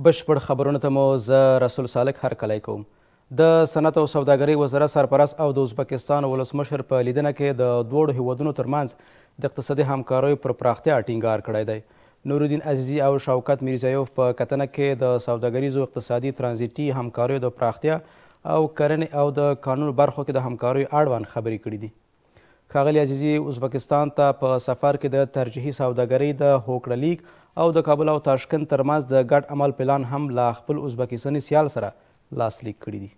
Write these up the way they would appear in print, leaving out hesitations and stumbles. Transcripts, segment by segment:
بشپړ خبرونه ته مو زه رسول سالک هرکلی کوم. د صنعت او سوداګرۍ وزارت سرپرست او د ازبکستان ولسمشر په لیدنه کې د دواړو هیوادونو ترمنځ د اقتصادي همکاریو پر پراختیا ټینګار کړی دی. نورالدین عزیزي او شوکت میرضیایوف په کتنه کې د سوداګریزو، اقتصادي، ترانزیټي همکاریو د پراختیا او کرنې او د کانونو برخو کې د همکاریو اړوند خبرې کړې دي. ښاغلي عزیزي ازبکستان ته په سفر کې د ترجیحي سوداګرۍ د هوکړه لیک او د کابل او تاشکند ترمنځ د ګډ عمل پلان هم له خپل ازبکستاني سیال سره لاسلیک کړي دي.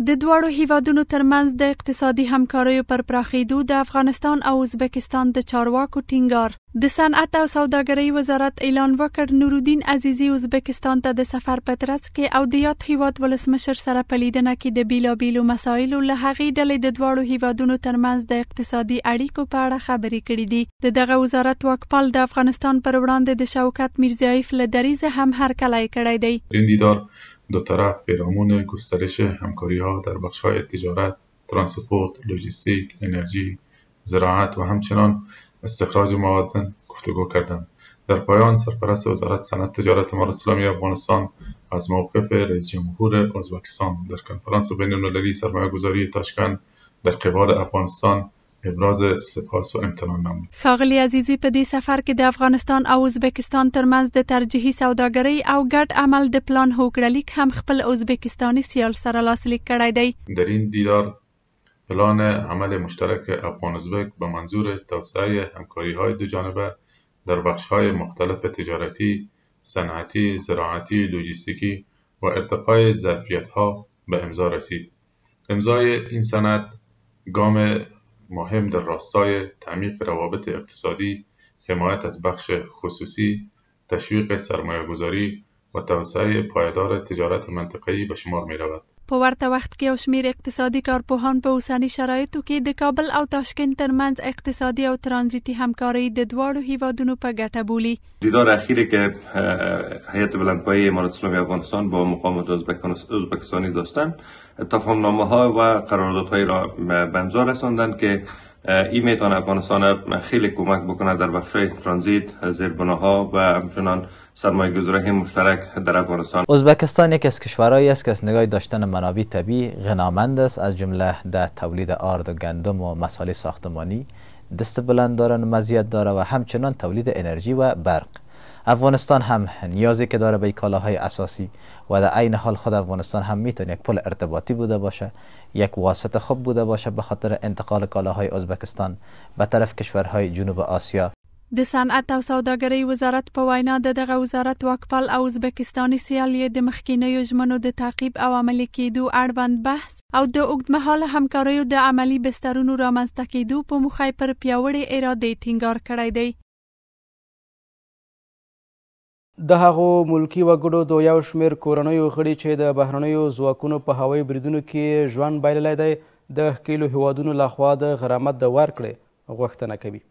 د دواړو هیوادونو ترمنځ د اقتصادي همکاریو پر پراخېدو د افغانستان او ازبکستان د چارواکو ټینګار. د صنعت او سوداګرۍ وزارت اعلان وکړ، نورالدین عزیزي ازبکستان ته د سفر په ترڅ کې او د یاد هیواد ولسمشر سره په لیدنه کې د بیلابیلو مسایلو له هغې ډلې د دواړو هیوادونو ترمنځ د اقتصادي اړیکو په اړه خبرې کړې دي. د دغه وزارت واکپال د افغانستان پر وړاندې د شوکت میرضیایف له دریځه هم هرکلی کړی دی. دو طرف پیرامون گسترش همکاری‌ها در بخش‌های تجارت، ترانسپورت، لوجستیک، انرژی، زراعت و همچنان استخراج معادن گفتگو کردند. در پایان سرپرست وزارت صنعت تجارت امارت اسلامی افغانستان از موقف رئیس جمهور ازبکستان در کنفرانس بین‌المللی سرمایه‌گذاری تاشکند در قبال افغانستان ابراز سپاس و امتنان نمود. ښاغلي عزیزي په دې سفر کې د افغانستان او ازبکستان ترمنځ د ترجیحي سوداګرۍ او ګډ عمل د پلان هوکړه لیک هم خپل ازبکستاني سیال سره لاسلیک کړی دی. در این دیدار پلان عمل مشترک افغان ازبک به منظور توسعه همکاری‌های دو جانبه در بخش‌های مختلف تجارتی، صنعتی، زراعتی، لوجستیکی و ارتقای ظرفیت‌ها به امضا رسید. امضای این سند گام مهم در راستای تعمیق روابط اقتصادی، حمایت از بخش خصوصی، تشویق سرمایه‌گذاری و توسعه پایدار تجارت منطقه‌ای به شمار می‌رود. په ورته وخت کې یو شمېر اقتصادي کارپوهان په اوسني شرایطو کې د کابل او تاشکند ترمنځ اقتصادي او ترانزیتي همکارۍ د دواړو هیوادونو په ګټه بولي. دیدار اخیری که هیئت بلندپایه امارت اسلامی افغانستان با مقامات ازبکستانی داشتند، تفاهمنامه‌ها و قراردادهایی را به امضا رساندند که این میتونه افغانستان خیلی کمک بکنه در بخش‌های ترانزیت، زیربناها و همچنان سرمایه‌گذاری مشترک در افغانستان. ازبکستان یکی از کشورهایی است که از نگاه داشتن منابع طبیعی غنامند است، از جمله در تولید آرد و گندم و مسائل ساختمانی دست بلند دارن و مزیت داره و همچنان تولید انرژی و برق. افغانستان هم نیازی که داره به کالاهای اساسی و در عین حال خود افغانستان هم میتونه یک پل ارتباطی بوده باشه، یک واسطه خوب بوده باشه به خاطر انتقال کالاهای ازبکستان به طرف کشورهای جنوب آسیا. د صنعت او سوداګرۍ وزارت په وینا د دغه وزارت واکپال او ازبکستاني سیال یې د مخکینیو ژمنو د تعقیب او عملي کېدو اړوند بحث او د اوږدمهاله همکاریو د عملي بسترونو رامنځته کېدو په موخه پر پیاوړې ارادې ټینګار کړی دی. د هغو ملکي وګړو د یو شمېر کورنیو غړي چې د بهرنیو ځواکونو په هوایي بریدونو کې ژوند بایللی دی، د ښکېلو هیوادونو لخوا د غرامت د ورکړې غوښتنه کوي.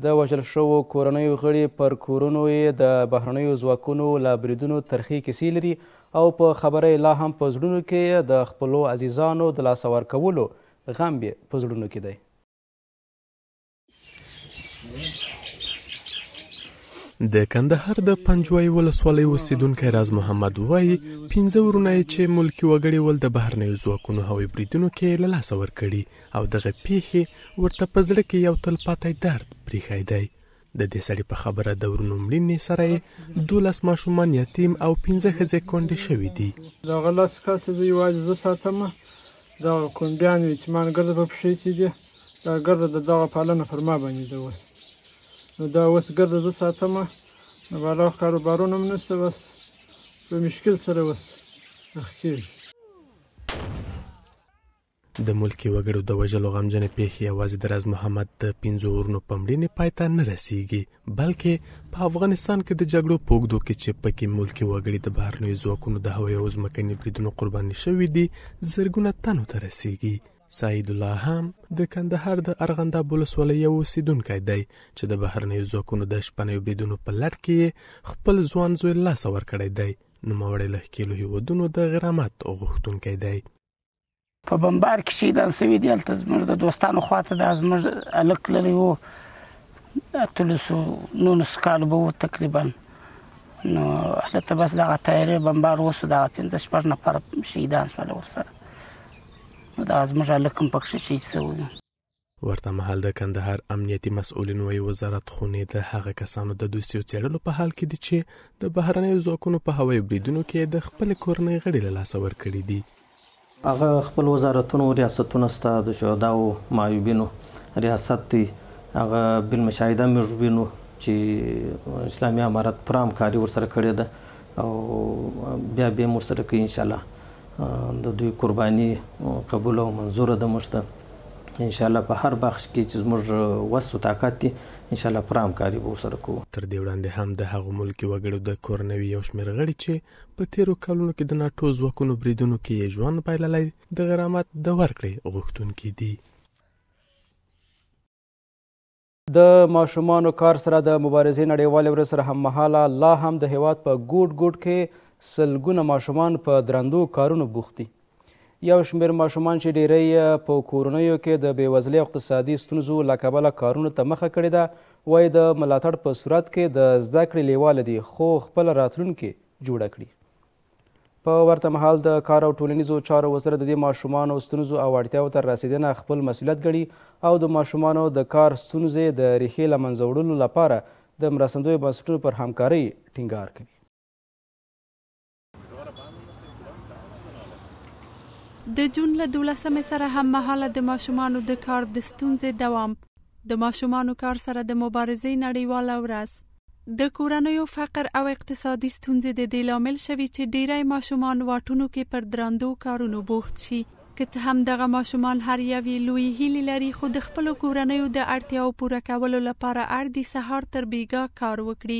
د وژل شوو کورنیو غړي پر کورونو یې د بهرنیو ځواکونو له بریدونو ترخې کیسې لري او په خبره یې لا هم په زړونو کې د خپلو عزیزانو د لاسه ورکولو غم یې په زړونو کې دی. د کندهار د پنجوای ولسوالۍ اوسېدونکی راز محمد وایي، 5 ورونه یې چې ملکي وګړي ول د بهرنیو ځواکونو هوایي بریدونو کې له لاسه ورکړي او دغه پیښې ورته په زړه کې یو تلپاتی درد پرېښی دی. د دې سړي په خبره د ورونو مړینې سره یې 12 ماشومان یتیم او 5 ښځې کونډې شوې دي. دغه 10 کسه زه یوازې زه ساتم، دغه کونډیان یتیمان ګرده په پښې کې دي، دا ګرده د دغه پالنه پر ما باندې ده اوس. نو دا اوس ګرده زه ساتم، نو بالا کاروبارونه هم نشته، بس په مشکل سره اوس رخ کېږي. د ملکي وګړو د وژلو غمجنې پیښې یوازې د راز محمد د 5 ورونو په مړینې پای ته نه رسیږي، بلکې په افغانستان کې د جګړو په اوږدو کې چې پکې ملکي وګړي د بهرنیو ځواکونو د هوایي او ځمکني بریدونو قرباني شوي دي، زرګونه تنو ته رسیږي. سعید الله هم د کندهار د ارغنداب ولسوالۍ یو اوسېدونکی دی چې د بهرنیو ځواکونو د شپنیو بریدونو په لړ کې یې خپل ځوان زوی له لاسه ورکړی دی. نوموړی له ښکېلو هیوادونو د غرامت غوښتونکی دی. په بمبار کې شهیدان شوي دي، هلته زموږ د دوستانو خواته دا زموږ هلک تللی و، 18 19 کالو به و تقریبا. نو هلته بس دغه طیارې بمبار وسو، دغه 5 6 نفره شهیدان شول ورسره. نو دغه زموږ هلک هم پکښې شهید شوی. ورته مهال د کندهار امنیتي مسؤلین وایي وزارت خونې د هغه کسانو د دوسیو څېړلو په حال کې دي چې د بهرنیو ځواکونو په هوایي بریدونو کې د خپلې کورنۍ غړي له لاسه ورکړي دي. هغه خپل وزارتونو ریاستونه سته، د شهداو معیوبینو ریاست دی، هغه بالمشاهده موږ وینو چې اسلامي امارت پوره همکاري ورسره کړې ده او بیا به هم ورسره کوي انشاءالله. د دوی قرباني قبول او منظوره ده موږ ته انشاءالله. په هر بخش کې چې زموږ وس او طاقت دي انشاءالله پوره همکاري به ورسره کوو. تر دې وړاندې هم د هغو ملکي وګړو د کورنیو یو شمېر غړي چې په تېرو کلونو کې د ناټو ځواکونو بریدونو کې یې ژوند بایللی د غرامت د ورکړې غوښتونکي دي. د ماشومانو کار سره د مبارزې نړیوالې ورځې سره هممهاله لا هم د هېواد په ګوټ ګوټ کې سلګونه ماشومان په درندو کارونو بوخت دي. یو شمېر ماشومان چې ډېری یې په کورنیو کې د بېوزلۍ او اقتصادي ستونزو له کبله کارونو ته مخه کړې ده، وایي د ملاتړ په صورت کې د زده کړې لیواله دي خو خپله راتلونکې جوړه کړي. په ورته مهال د کار او ټولنیزو چارو وزارت د دې ماشومانو ستونزو او اړتیاوو ته رسېدنه خپل مسؤلیت ګڼي او د ماشومانو د کار ستونزې د ریښې له منځه وړلو لپاره د مرستندویو بنسټونو پر همکارۍ ټینګار کوي. د جون له 12مې سره هممهاله د ماشومانو د کار د ستونزې دوام، د ماشومانو کار سره د مبارزې نړیواله ورځ، د کورنیو فقر او اقتصادي ستونزې د دې لامل شوي چې ډیری ماشومان واټونو کې پر درندو کارونو بوخت شي. که څه هم دغه ماشومان هر یو یې لویې هیلې لري، خو د خپلو کورنیو د اړتیاوو پوره کولو لپاره اړ دي سهار تر بیګا کار وکړي.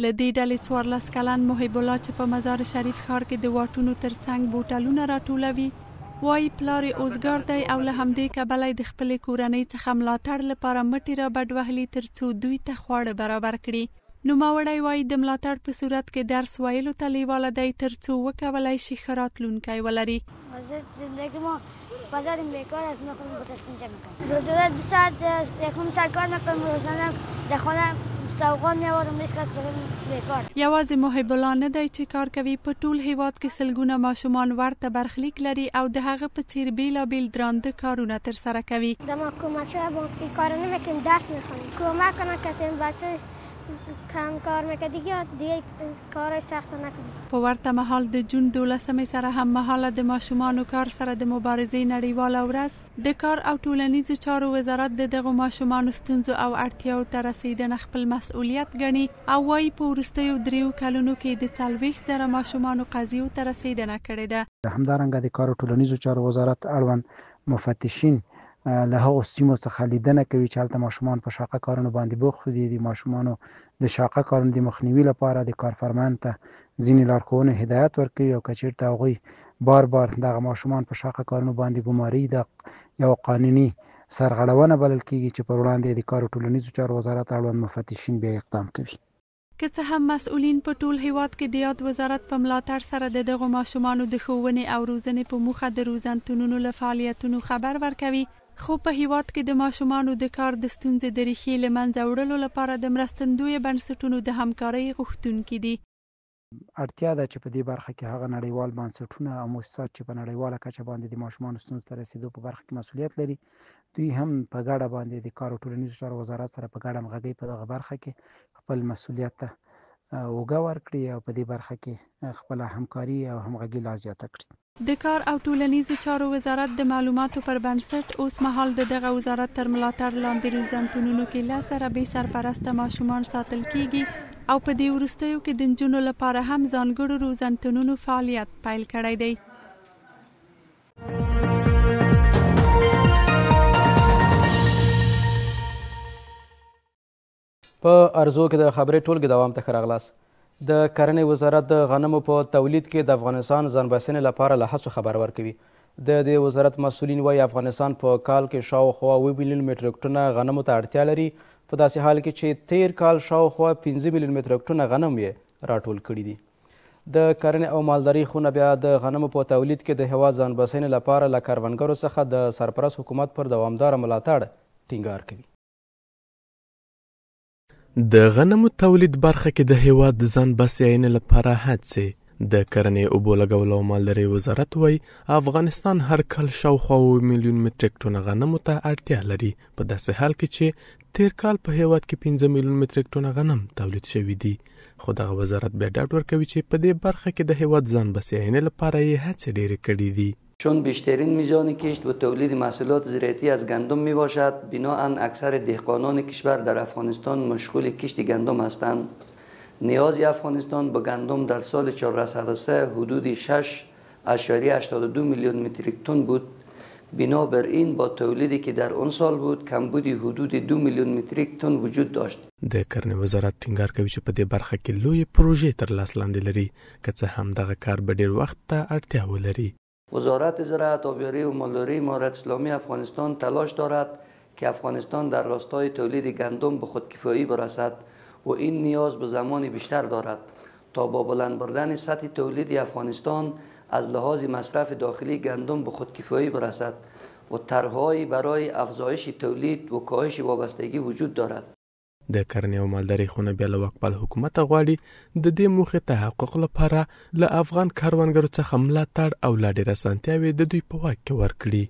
له دې ډلې 14 کلن محب الله چې په مزار شریف ښار کې د واټونو ترڅنګ بوټلونه راټولوي، وایي پلار یې اوزګار دی او له همدې کبله یې د خپلې کورنۍ څخه ملاتړ لپاره مټې را بډوهلي ترڅو دوی ته خواړه برابر کړي. نوموړی وایي د ملاتړ په صورت کې درس ویلو ته لیواله دی ترڅو وکولای شي ښه راتلونکی ولري. زندگی ما پدرم بیکار است، ما خودم بوتل جمع میکنم. روزانه 2 ساعت 1.5 ساعت کار میکنم، روزانه در خانه سوغات میآورم، هیچ کس پدرم بیکار. یوازې محب الله نه دی چې کار کوي، په ټول هیواد کې سلګونه ماشومان ورته برخلیک لري او د هغه په څیر بیلابیل درانده کارونه ترسره کوي. د ما کمک شوه ما این کار نمیکنیم، درس میخوانیم. کمک کنه که تیم بچه کم کار میکنه دیگه، دیگه کارای سخت نکنیم. په ورته مهال د جون 12مې سره هممهاله د ماشومانو کار سره د مبارزې نړیواله ورځ، د کار او ټولنیزو چارو وزارت د دغو ماشومانو ستونزو او اړتیاوو ته رسېدنه خپل مسؤلیت ګڼي او وایي په وروستیو 3 کلونو کې د 40,000 ماشومانو قضیو ته رسېدنه کړې ده. همدارنګه د کار او ټولنیزو چارو وزارت اړوند مفتشین له هغو سیمو څخه لیدنه کوي چې هلته ماشومان په شاقه کارونو باندې بوخت دي. د ماشومانو د شاقه کارونو د مخنیوي لپاره د کارفرمایانو ته ځینې لارښوونو هدایت ورکوي او که چېرته هغوی بار بار دغه ماشومان په شاقه کارونو باندې ګماري، دا یو قانوني سرغړونه بلل کېږي چې پر وړاندې د کار او ټولنیزو چارو وزارت اړوند مفتشین بیا اقدام کوي. که څه هم مسؤلین په ټول هیواد کې د یاد وزارت په ملاتړ سره د دغو ماشومانو د ښوونې او روزنې په موخه د روزنتونونو له فعالیتونو خبر ورکوي، خو په هیواد کې د ماشومانو د کار د ستونزې د ریښې له منځه وړلو لپاره د مرستندویه بنسټونو د همکارۍ غوښتونکي دي. اړتیا ده چې په دې برخه کې هغه نړیوال بنسټونه او موسسات چې په نړیواله کچه باندې د ماشومانو ستونزو ته رسېدو په برخه کې مسؤلیت لري، دوی هم په ګډه باندې د کار او ټولنیزو چارو وزارت سره په ګډه همغږۍ په دغه برخه کې خپل مسؤلیت ته اوږه ورکړي او په دې برخه کې خپله همکاري او همغږي لا زیاته کړي. د کار او ټولنیزو چارو وزارت د معلوماتو پر بنسټ اوس مهال د دغه وزارت تر ملاتړ لاندې روزنتونونو کې 10,000 بې سرپرسته ماشومان ساتل کیږي او په دې وروستیو کې د نجونو لپاره هم ځانګړو روزنتونونو فعالیت پیل کړی دی. په ارزو کې د خبرې ټولګې دوام ته ښه راغلاست. د کرنې وزارت د غنمو په تولید کې د افغانستان ځان بسیاینې لپاره له هڅو خبر ورکوي. د دې وزارت مسؤلین وایي افغانستان په کال کې شاوخوا 7 میلیون مټریک ټنه غنمو ته اړتیا لري، په داسې حال کې چې تیر کال شاوخوا 5 میلیون مټریک ټنه غنم یې راټول کړي دي. د کرنې او مالدارۍ خونه بیا د غنمو په تولید کې د هېواد ځان بسیاینې لپاره له کروندګرو څخه د سرپرست حکومت پر دوامداره ملاتړ ټینګار کوي. د غنمو تولید برخه کې د هېواد د ځان بسیاینې لپاره هڅې. د کرنې، اوبو لګولو او مالدارۍ وزارت وایي، افغانستان هر کال شاوخوا اووه میلیون متریک ټنه غنمو ته اړتیا لري، په داسې حال کې چې تېر کال په هېواد کې 5 میلیون متریک ټنه غنم تولید شوي دي. خو دغه وزارت بیا ډاډ ورکوي چې په دې برخه کې د هېواد ځان بسیاینې لپاره یې هڅې ډېرې کړې دي. چون بیشترین میزان کشت و تولید محصولات زراعتی از گندم می باشد، بناءً اکثر دهقانان کشور در افغانستان مشغول کشت گندم هستند. نیاز افغانستان به گندم در سال 1403 حدود 6.82 میلیون متریک تن بود. بنابر این با تولیدی که در آن سال بود کمبود حدود 2 میلیون متریک تن وجود داشت. د کرنې وزارت ټینګار کوي چې په دې برخه کې لویې پروژې تر لاس لاندې لري، که څه هم دغه کار به ډېر وخت ته اړتیا ولري. وزارت زراعت، آبیاری و مالداری امارت اسلامی افغانستان تلاش دارد که افغانستان در راستای تولید گندم به خودکفایی برسد و این نیاز به زمان بیشتر دارد تا با بلند بردن سطح تولید افغانستان از لحاظ مصرف داخلی گندم به خودکفایی برسد و طرح‌هایی برای افزایش تولید و کاهش وابستگی وجود دارد. د کرنې او مالدارۍ خونه بیا له واکمن حکومته غواړي د دې موخې تحقق لپاره له افغان کروندګرو څخه ملاتړ او لا ډېر اسانتیاوې د دوی په واک کې ورکړي.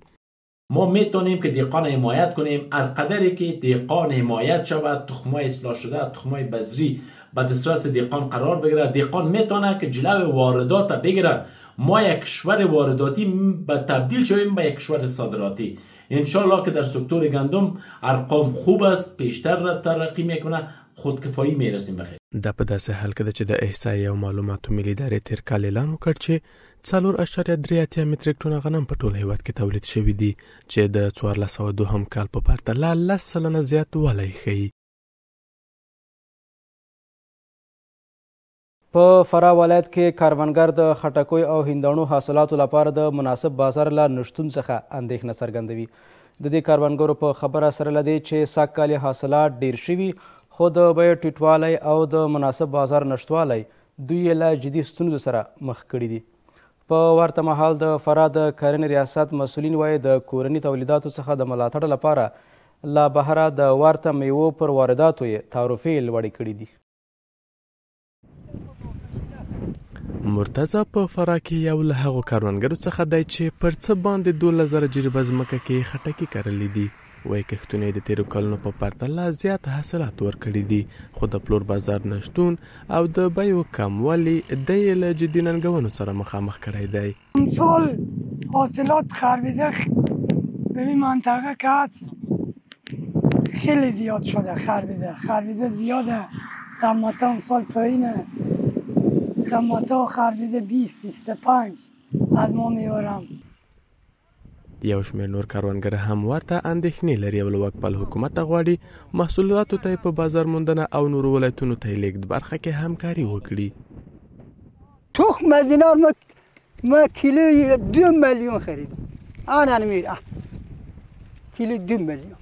ما میتونیم که دهقان حمایت کنیم، هر قدری که دهقان حمایت شود، تخمای اصلاح شده، تخمای بذری به دسترس دهقان قرار بگیره، دهقان میتونه که جلو واردات بگیره. ما یک کشور وارداتی به تبدیل شویم به یک کشور صادراتی. انشالله که در سکتور گندم ارقام خوب است، پیشتر را ترقی میکنه، خودکفایی میرسیم بخیر. دا په داسې حال کې ده چې د احصایې او معلوماتو ملي ادارې تېر کال اعلان وکړ چې 4.83 متریک ټنه غنم په ټول هېواد کې تولید شوي دي، چې د 1402 کال په پرتله 10% زیاتوالی ښيي. په فراه ولایت کې کروندګر د خټکیو او هنداڼو حاصلاتو لپاره د مناسب بازار له نشتون څخه اندېښنه څرګندوي. د دې کروندګرو په خبره سره له دې چې سږ کال یې حاصلات ډېر شوي، خو د بیو ټیټوالی او د مناسب بازار نشتوالی دوی یې له جدي ستونزو سره مخ کړي دي. په ورته مهال د فراه د کرنې ریاست مسؤلین وایي د کورني تولیداتو څخه د ملاتړ لپاره له بهره د ورته میوو پر وارداتو یې تعرفې لوړې کړې دي. مرتضی په فراه کې یو له هغو کروندګرو څخه دی چې پر څه باندې 12,000 جریبه ځمکه کې خټکي کرلي دي. وایي کښتونه یې د تېرو کلونو په پرتله زیات حاصلات ورکړي دي، خو د پلور بازار نشتون او د بیو کموالي دی یې له جدي ننګونو سره مخامخ کړی دی. امسال حاصلات خربزه به این منطقه که هست خیلی زیاد شده. خربزه زیاده، قیمت امسال پایینه. قیمت خربزه 20-25 از ما میبرم. یو شمېر نور کروندګر هم ورته اندېښنې لري او له واکمن حکومته غواړي محصولاتو ته یې په بازار موندنه او نورو ولایتونو ته یې لېږد برخه کې همکاري وکړي. تخم از اینا ما کیلوی 2 میلیون خریدم. آن میره کیلو 2 میلیون.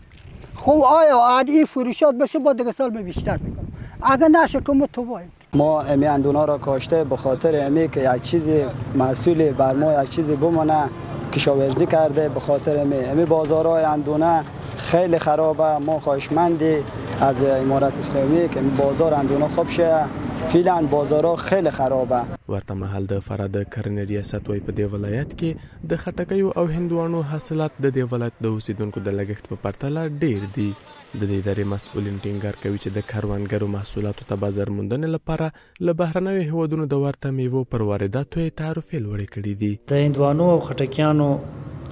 خب آیا این فروشات بشه با دیگه سال می بیشتر میکنم. اگه نشه که ما تو ما امی اندونا را کاشته به خاطر امی که یک چیزی محصول بر ما یک چیزی بمانه کشاورزی کرده، به خاطر امی بازارهای اندونه خیلی خرابه. ما خواهشمندی از امارت اسلامی که بازار اندونه خوب شه، فعلا بازارها خیلی خرابه. ورته مهال د فراه د کرنې ریاست وایي په دې ولایت کې د خټکیو او هندواڼو حاصلات د دې ولایت د اوسېدونکو د لګښت په پرتله ډېر دي. د دې ادارې مسؤلین ټینګار کوي چې د کروندګرو محصولاتو ته بازار موندنې لپاره له بهرنیو هېوادونو د ورته میوو پر وارداتو یې تعرفې لوړې کړې دي. د هندوانو او خټکیانو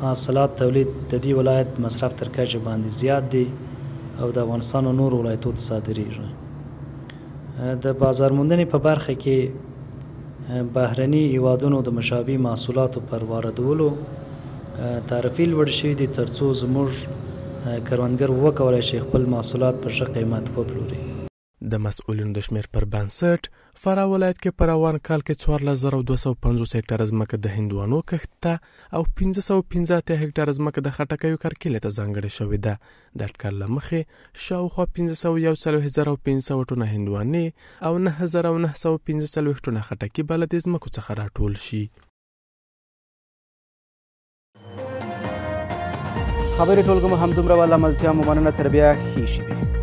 حاصلات تولید د دې ولایت مصرف تر کچې باندې زیات دی او د افغانستان او نورو ولایتو ته صادرېږي. د بازار موندنې په برخه کې بهرني هېوادونو د مشابه محصولاتو پر واردولو تعرفې لوړې شوې دي ترڅو زموږ کروندګر وکولای شي خپل محصولات په ښه قیمت وپلوري. د مسؤلینو د شمېر پر بنسټ فراه ولایت کې په روان کال کې 14250 هکټاره ځمکه د هندوانو کښت ته او 585 هکټاره ځمکه د خټکیو کرکیلې ته ځانګړې شوې ده. د اټکل له مخې شاوخوا 541,500 ټنه هندوانې او 9,945 ټنه خټکي به له دې ځمکو څخه راټول شي. خبرې ټولګه مو همدومره وه. له ملتیا مو مننه. تر بیا ښې شېبې.